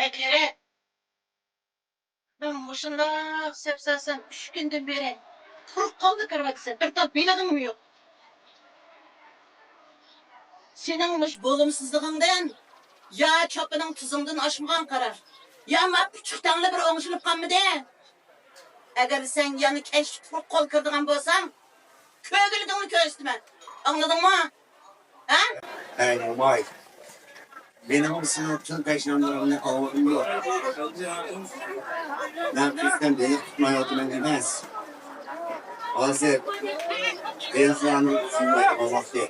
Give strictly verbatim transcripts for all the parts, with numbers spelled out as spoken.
ئەكىرەم، مەن مۇشۇنداق سەپسەسەن ئۈچ كۈندىن بېرى قۇرۇق قولدا كىرىۋاتىسەن، بىر تال بېلىغىڭمۇ يوق. سېنىڭ مۇشۇ بولۇمسىزلىقىڭدىن يا چاپىنىڭ تۇزۇڭدىن ئاشمىغان قارا، يا ما پۇچۇق تەڭلا بىر ئوڭشىلىپ قالمىدى. ئەگەر سەن يەنە كەچلىك قۇرۇق قول كىرىدىغان بولساڭ، كۆرگۈلۈكۈڭنى كۆرسىتىمەن. ئاڭلىدىڭمۇ؟ ھە؟ ھەي، موماي. مېنىڭمۇ سېنىڭ تىل تەشنالىرىڭنى ئاڭلىغۇم يوق. مەن قەستەن بېلىق تۇتمايۋاتىمەن ئەمەس. ھازىر بېلىقلارنىڭ تۇزىنى ئايتىدىغان ۋاقتى.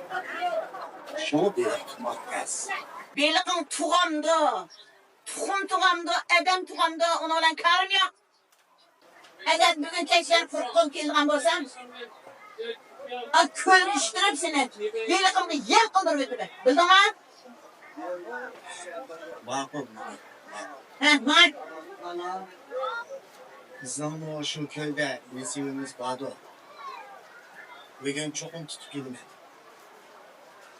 شۇڭا بېلىق تۇتماق تەس. بېلىقىڭ تۇغامدۇ؟ تۇخۇم تۇغامدۇ؟ ئادەم تۇغامدۇ؟ ئۇنىڭ بىلەن كارىم يوق. ئەگەر بۈگۈن كەچلەر قۇرۇق قول كېلىدىغان بولسام، ئا، كۆرۈشتۈرۈپ سېنى ھېلىقىمغا يەم قىلدۇرۇپ ئۆتىمەن. بىلدىڭمۇ؟ ماقۇل، ماقۇل. ھە، ماڭا. بىزنىڭمۇ شۇ كۆلدە نېسىۋىمىز باردۇ. بۈگۈن چوقۇم تۇتۇپ كېلىمەن.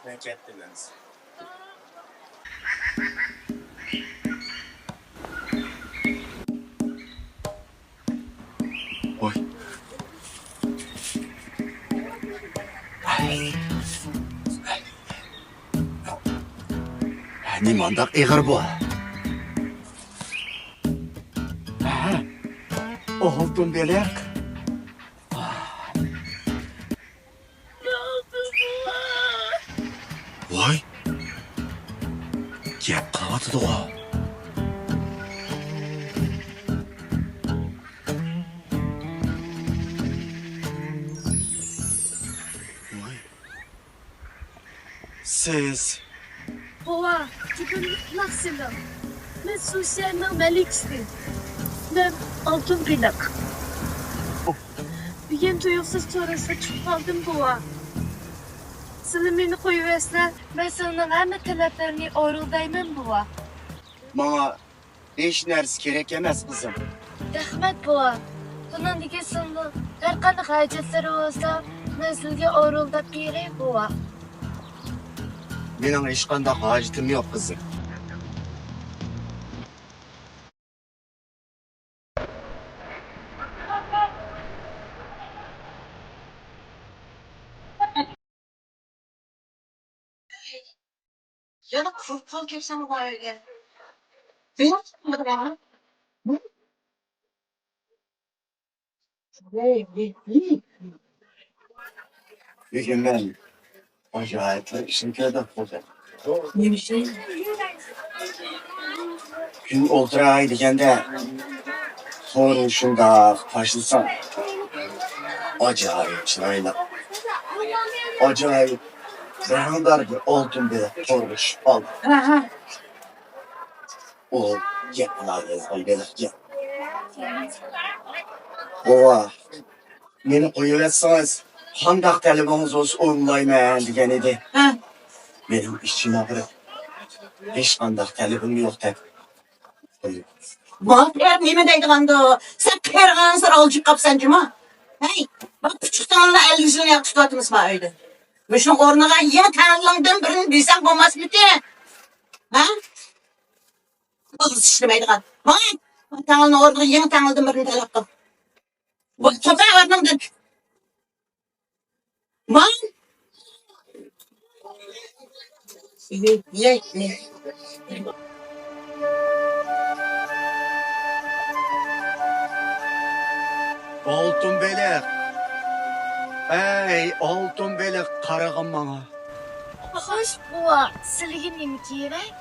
مەن كەتتىم ئەمىسە. ۋاي. نېمانداق ئېغىر بۇ؟ ھە؟ ئالتۇن بېلىق. ۋاي، گەپ قىلىۋاتىدىغۇ. ۋاي. سىز. بوۋا، تېپىمنى قۇلاق سېلىڭ. مەن سۇ شەھىرىنىڭ مەلىكىسى. مەن ئالتۇن بېلىق. بۈگۈن تۇيۇقسىز تۇرۇشقا چۈشۈپ قالدىم، بوۋا. سىلى مېنى قويۇۋەتسىلە، مەن سىلىنىڭ ھەممە تەلەپلىرىنى ئورۇندايمەن، بوۋا. ماڭا ھېچ نەرسە كېرەك ئەمەس، قىزىم. رەھمەت، بوۋا. بۇنىڭدىن كېيىن سىلىنىڭ ھەر قانداق ھاجەتلىرى بولسا، مەن سىلىگە ئورۇنداپ بېرەي، بوۋا. مېنىڭ ھېچقانداق ھاجىتىم يوق، قىزىم. يەنە قۇرۇق قول كەپسەن بۇ ئۆيگە. بۈگۈن مەن ئاجايىپ بىر ئىشنى كۆردۈم، خوجا. نېمە ئىشنى؟ كۈن ئولتۇراي دېگەندە، تورنى شۇنداق تاشلىسام، ئاجايىپ چىرايلىق، ئاجايىپ رەڭدار بىر ئالتۇن بېلىق تورغا چۈشۈپ قالدى. ئۇ گەپ قىلالايدىغان بېلىق گەپ. بوۋا، مېنى قويۇۋەتسىڭىز، قانداق تەلىپىڭىز بولسا ئورۇنلايمەن دېگەن ئىدى. ھە. مېنىڭ ئىچىم ئاغرىپ، ھېچقانداق تەلىپىم يوق دەپ. ماڭا نېمە دەيدىغاندۇ؟ سەن قېرىغانسېرى ئالجىپ قاپسەن جۇما. ھەي، بۇ پۇچۇقتىڭلا ئەللىك يىلنى ياق تۇتۇۋاتىمىز ما ئۆيدە. مۇشۇنىڭ ئورنىغا يېڭى تەڭلىڭدىن بىرنى بىلسەڭ بولماسمىدى؟ ھە؟ ئىشلىمەيدىغان. ماڭ! تەڭلىنىڭ ئورنىغا يېڭى تەڭلىدىن بىرنى تەلەپ قىل. توختاڭ ئورنۇڭدىن. ماڭ! ئالتۇن بېلىق. ئەي، ئالتۇن بېلىق، قارىغىن ماڭا. خوش، بوۋا، سىلىگە نېمە كېرەك؟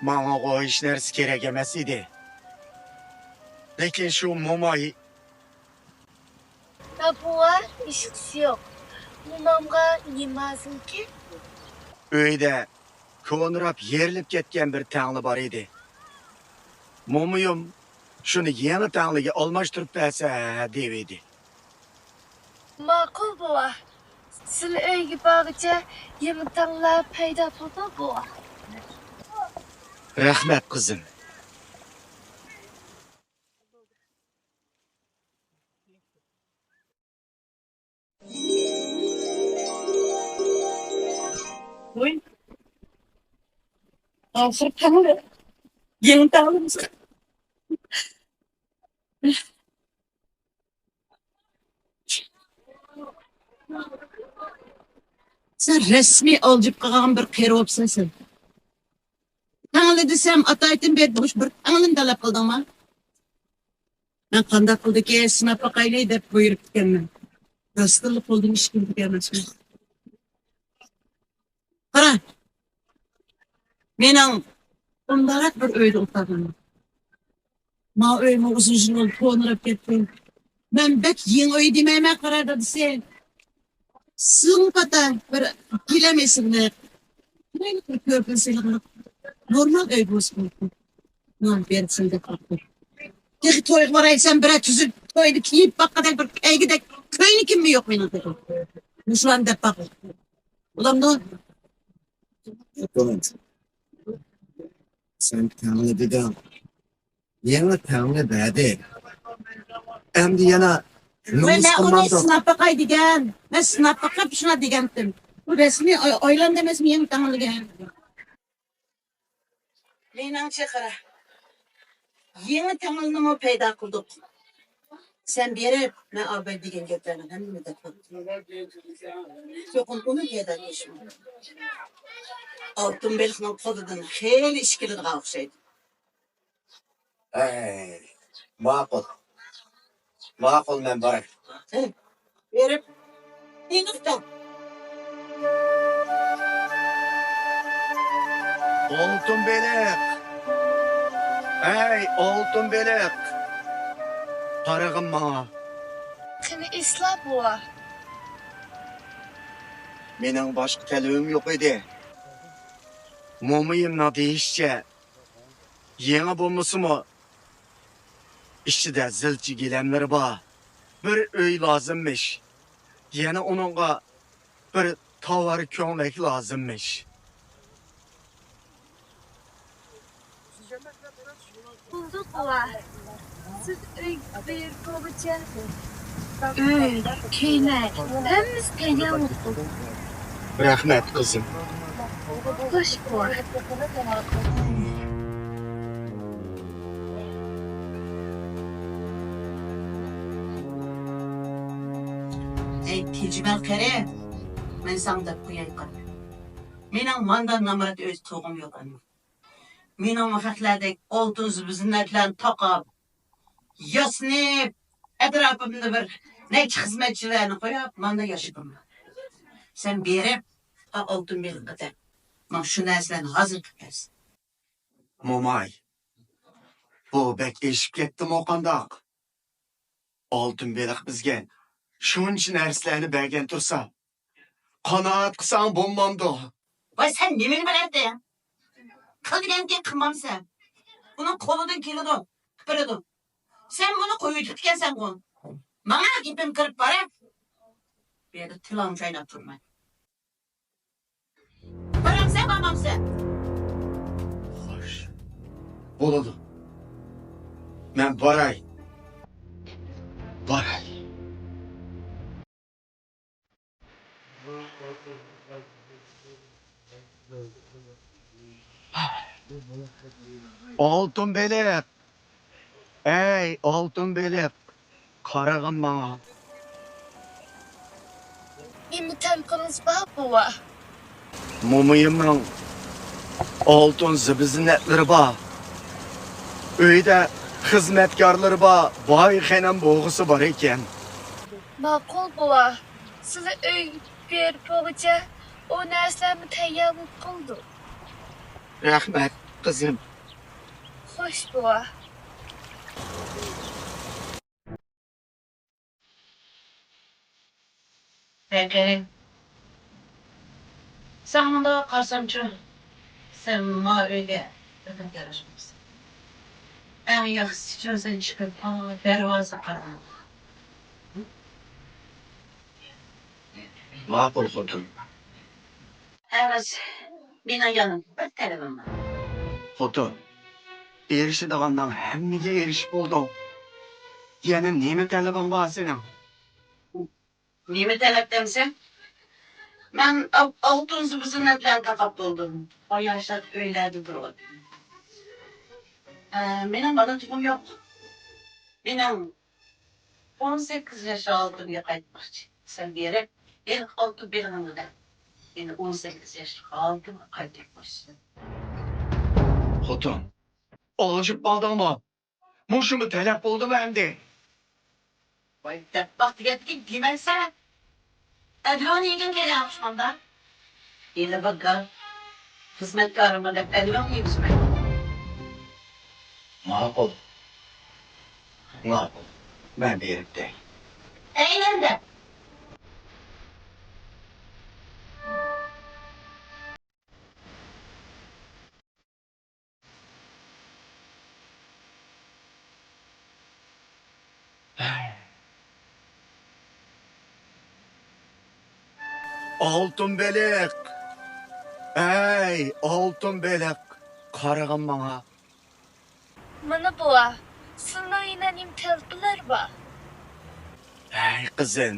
ماڭىغۇ ھېچ نەرسە كېرەك ئەمەس ئىدى. لېكىن شۇ موماي. يا بوۋا، ھېچقىسى يوق. مومامغا نېمە لازىمكىن؟ ئۆيدە كونىراپ يېرىلىپ كەتكەن بىر تەڭلە بار ئىدى. مومىيىم شۇنى يېڭى تەڭلىگە ئالماشتۇرۇپ بەرسە دېۋىدى. ماقۇل، بوۋا. سىلى ئۆيگە بارغۇچە يېڭى تەڭلە پەيدا بولىدۇ، بوۋا. رەھمەت، قىزىم. ۋوي. ھازىر قانداق؟ يېڭى تەڭلىمىز. سەن رەسمىي ئالجىپ قالغان بىر قېرى بوپسەن سەن. تەڭلە دېسەم، ئاتايتىن بېرىپ مۇشۇ بىر تەڭلىنى تەلەپ قىلدىڭما؟ مەن قانداق قىلدىكىن، سىناپ باقايلى دەپ بۇيرۇپتىكەنمەن. راستتىنلا قولدىن ئىش كېلىدىكەن ئەمەسمۇ. قارا، مېنىڭ ئۇنداقراق بىر ئۆيدە ئولتۇرغىنىم. ما ئۆيمۇ ئۇزۇن يىل بولدى، كونىراپ كەتتى. مەن بەك يېڭى ئۆي دېمەيمەن، قارا دادىسى. سىزنىڭ پاتا بىر گىلەم ئېسىللىق، بىر كۆرپە سېلىقلىق نورمال ئۆي بولسا بولىدۇ. نان بېرىسەن دەپ قاپتۇ. تېخى تويغا بارايسەن، بىرەر تۈزۈك تويدا كىيىپ باققۇدەك بىر كەيگۈدەك كۆينىكىممۇ يوق مېنىڭ تېخى. مۇشۇلارنى دەپ باق. بولامدۇ؟ سەن تەڭلە دېدىڭ. يېڭى تەڭلە بەردى. ئەمدى يەنە مەن نومۇس ئۇنى قىلمامدۇ؟ سىناپ باقاي دېگەن. مەن سىناپ باقاپ شۇڭا دېگەنتىم. بۇ رەسمىي ئاي-، ئايلاندى ئەمەسمۇ يېڭى تەڭلىگە؟ مېنىڭچە قارا. يېڭى تەڭلىنىمۇ پەيدا قىلدۇق. سەن بېرىپ، مەن ئاباي دېگەن گەپلەرنىڭ ھەممىنى دەپ باقتىم. چوقۇم ئۇنى پەيدا قىلىشىم. ئالتۇن بېلىقنىڭ قولىدىن خېلى ئىش كېلىدىغان ئوخشايدۇ. ئەي، ماقۇل. ماقۇل، مەن باراي. ھە، بېرىپ، ئېنىق تاپ. ئالتۇن بېلىق! ئەي، ئالتۇن بېلىق! قارىغىن ماڭا. قېنى ئېسىتلا، بوۋا. مېنىڭ باشقا تەلىپىم يوق ئىدى. مومىيىمنىڭ دېيىشىچە، يېڭى بولمىسىمۇ، ئىچىدە زىلچە گىلەملىرى بار بىر ئۆي لازىممىش. يەنە ئۇنىڭغا بىر تاۋار كۆڭلەك لازىممىش. بولدى، بوۋا. سىز ئۆيگە بېرىپ بولغۇچە ئۆي، كەينەك، ھەممىسى تەييار بوپتۇ. رەھمەت، قىزىم. خوش، بوۋا. ئەي، تېجىمەل قېرى، مەن ساڭا دەپ قوياي قارا. مېنىڭ ماندا نامرات ئۆي تۇغۇم يوق ئەمدى. مېنىڭمۇ خەقلەردەك ئالتۇن زىبۇ-زىننەتلەرنى تاقاپ، ياسىنىپ، ئەتراپىمدا بىر نەچچە خىزمەتچىلەرنى قويۇپ، ماندا ياشىدىم. سەن بېرىپ، ئا، ئالتۇن بېلىققا دەپ، ماڭا شۇ نەرسىلەرنى ھازىر قىلىپ بەرسەن. موماي، بۇ بەك ئېشىپ كەتتىمۇ قانداق؟ ئالتۇن بېلىق بىزگە شۇنچە نەرسىلەرنى بەرگەن تۇرسا، قانائەت قىلساڭ بولمامدۇ؟ ۋاي، سەن نېمىنى بىلەتتىڭ؟ قىل دېگەنكى قىلمامسەن. ئۇنىڭ قولىدىن كېلىدۇ، قىلىپ بېرىدۇ. سەن بۇنى قويۇۋېتىپتىكەنسەنغۇ. ماڭا گېپىم كىرىپ بارە. بۇ يەردە تىلىڭنى چايناپ تۇرماي. بارامسەن، بارمامسەن؟ خوش. بولىدۇ. مەن باراي. باراي. ئالتۇن بېلىق! ئەي، ئالتۇن بېلىق! قاراغىن ماڭا. نېمە تەلىپىڭىز بار، بوۋا؟ مومىيىمنىڭ ئالتۇن زىبۇ-زىننەتلىرى بار. ئۆيدە خىزمەتكارلىرى بار باي خېنىم بوغىسى بار ئىكەن. ماقۇل، بوۋا. سىلەر ئۆيگە بېرىپ بولغۇچە ئۇ نەرسىلەرمۇ تەييار بولۇپ قالىدۇ. رەھمەت، قىزىم. خوش، بوۋا. ھەي قېرى، ساڭا مۇنداق قارىسامچۇ، سەن ما ئۆيگە بېقىپ ياراشمايسەن. ئەڭ ياخشىسىچۇ، سەن چىقىپ، ئا، دەرۋازىغا قارىغىن. ماقۇل، خوتۇن. ئەۋەتسە، مېنىڭ يەنە بىر تەلىپىم بار. خوتۇن، ئېرىشىدىغاننىڭ ھەممىگە ئېرىشىپ بولدۇڭ. يەنە نېمە تەلىپىڭ بار سېنىڭ؟ نېمە تەلەپ دەمسەن؟ مەن ئال-، ئالتۇن زىبۇ-زىننەتلەرنى تاقاپ بولدۇم. ئاياشلار ئۆيلەردە تۇرۇۋاتىدۇ. ئە، مېنىڭ بالا چوقۇم يوق. مېنىڭ ئون سەككىز ياش ئالتۇنغا قايتماقچى. سەن بېرىپ، ھېلىقى ئالتۇن بېلىقىڭنى ئەپ، يەنە ئون سەككىز ياشلىق ئالتۇنغا قايتۇرۇپ قويىسەن. خوتۇن، ئالجىپ قالدىڭمۇ؟ مۇشۇمۇ تەلەپ بولدىمۇ ئەمدى؟ ۋاي، دەپ باق دېگەندىكىن دېمەيسەن. ئەدۋانى يېگىن كېلە ئاخشامدا. يەنە بىر گال خىزمەتكارىمەن دەپ ئەدۋانى يېگۈزمەي. ماقۇل. ماقۇل. مەن بېرىپ دەي. ئەينەندە. ئالتۇن بېلىق! ھەي، ئالتۇن بېلىق! قارىغىن ماڭا. مانا بوۋا، سېنىڭ يەنە نېمە تەلىپىڭلار بار؟ ھەي قىزىم،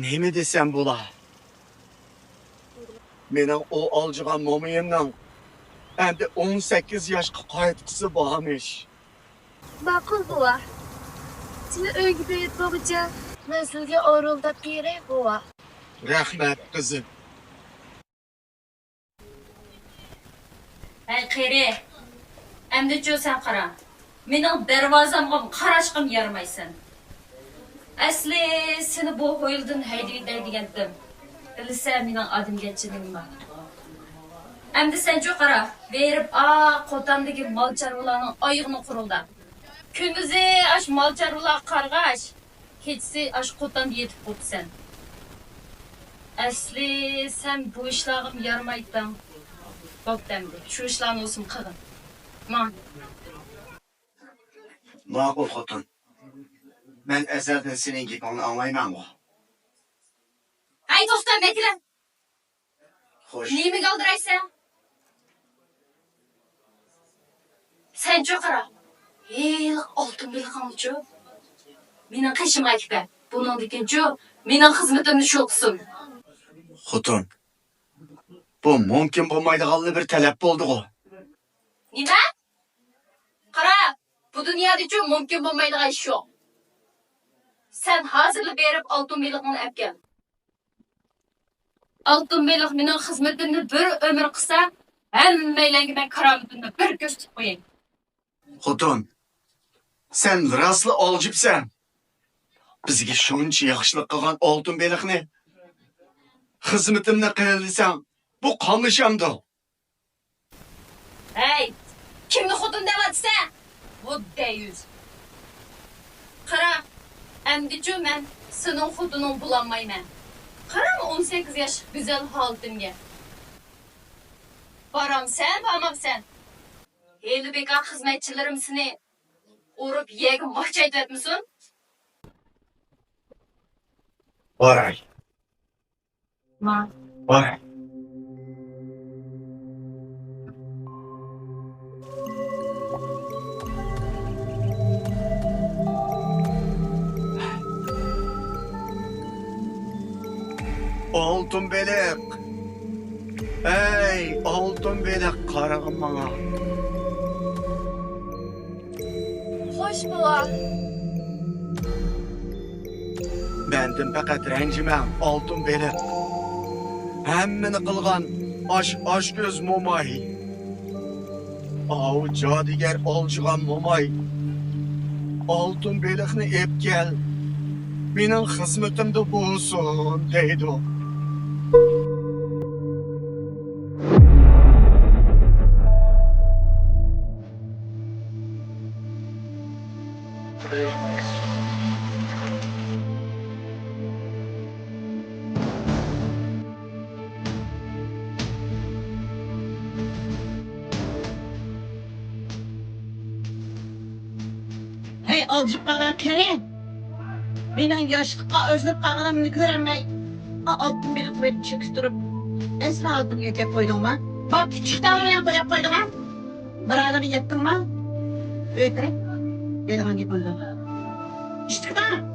نېمە دېسەم بولا؟ مېنىڭ ئۇ ئالجىغان مومىيىمنىڭ ئەمدى ئون سەككىز ياشقا قايتقۇسى بارمىش. ماقۇل بوۋا، سېنى ئۆيگە بېرىپ بولغۇچە مەن سىزگە ئورۇلداپ بېرەي بوۋا. رەھمەت قىزىم. ھەي قېرى، ئەمدىچۇ سەن قارا، مېنىڭ دەرۋازامغىمۇ قاراشقىمۇ يارىمايسەن. ئەسلى سېنى بۇ ھويلىدىن ھەيدىۋېتەي دېگەنتىم. بىلىسەن مېنىڭ ئادەمگەرچىلىكىم بار. ئەمدى سەنچۇ قارا، بېرىپ ئا قوتاندىكى مال چارۋىلارنىڭ ئايىغىنى قۇرۇلدا. كۈندۈزى ئاشۇ مال چارۋىلارغا قارىغاچ، كېچىسى ئاشۇ قوتاندا يېتىپ قوپسەن. ئەسلى سەن بۇ ئىشلارغىمۇ يارىمايتتىڭ. بوپتۇ ئەمدى، شۇ ئىشلارنى بولسىمۇ قىلغىن. ماڭ. ماقۇل خوتۇن. مەن ئەزەلدىن سېنىڭ گېپىڭنى ئاڭلايمەنغۇ. ھەي توختا، مەكىلە! خوش. نېمىگە ئالدىرايسەن؟ سەنچۇ قارا، ھېلىقى ئالتۇن بېلىقىڭنىچۇ مېنىڭ قېشىمغا ئەكىپ بەر. بۇنىڭدىن كېيىنچۇ مېنىڭ خىزمىتىمنى شۇ قىلسۇن. خوتۇن، بۇ مۇمكىن بولمايدىغانلا بىر تەلەپ بولدىغۇ. نېمە؟ قارا، بۇ دۇنيادىچۇ مۇمكىن بولمايدىغان ئىش يوق. سەن ھازىرلا بېرىپ ئالتۇن بېلىقىڭنى ئەپ كەل. ئالتۇن بېلىق مېنىڭ خىزمىتىمنى بىر ئۆمۈر قىلسا، ھەممەيلەنگە مەن كارامىتىمنى بىر كۆرسىتىپ قوياي. خوتۇن، سەن راستلا ئالجىپسەن. بىزگە شۇنچە ياخشىلىق قىلغان ئالتۇن بېلىقنى خىزمىتىمنى قىل دېسەڭ، بۇ قاملىشامدۇ؟ ھەي، كىمنى خوتۇن دەۋاتىسەن؟ بۇ دەييۇس. قارا، ئەمدىچۇ مەن سېنىڭ خوتۇنۇڭ بولالمايمەن. قارا، ئون سەككىز ياشلىق گۈزەل ھالىتىمگە. بارامسەن، بارمامسەن؟ ھېلى بىكار خىزمەتچىلىرىم سېنى ئۇرۇپ يەرگە ماخچايتىۋەتمىسۇن. باراي. ما. باراي. ئالتۇن بېلىق. ئەي، ئالتۇن بېلىق، قارىغىن ماڭا. خوش بوۋا. مەندىن پەقەت رەنجىمەڭ، ئالتۇن بېلىق. ھەممىنى قىلغان ئاش، ئاشكۆز موماي. ئاۋۇ جادۇگەر ئالجىغان موماي، ئالتۇن بېلىقنى ئېپ كەل، مېنىڭ خىزمىتىمدە بولسۇن دەيدۇ. ھەي، ئالجىپ قالغان قېرى! مېنىڭ ياشلىققا ئۆزلەپ قالغىنىمنى كۆرەلمەي، ئا، ئالتۇن بېلىق بىلەن چۆكۈپ تۇرۇپ، ئەسلى ھالىتىڭگە كەپ قويدۇڭما؟ بار كىچىك تاغىنى قويۇپ قويدۇڭما؟ بىر ئادەمگە يەتتىڭما؟ ئۆيگە كىرە. دەيدىغان گېپىڭدۇ. ئىشتىكىدا!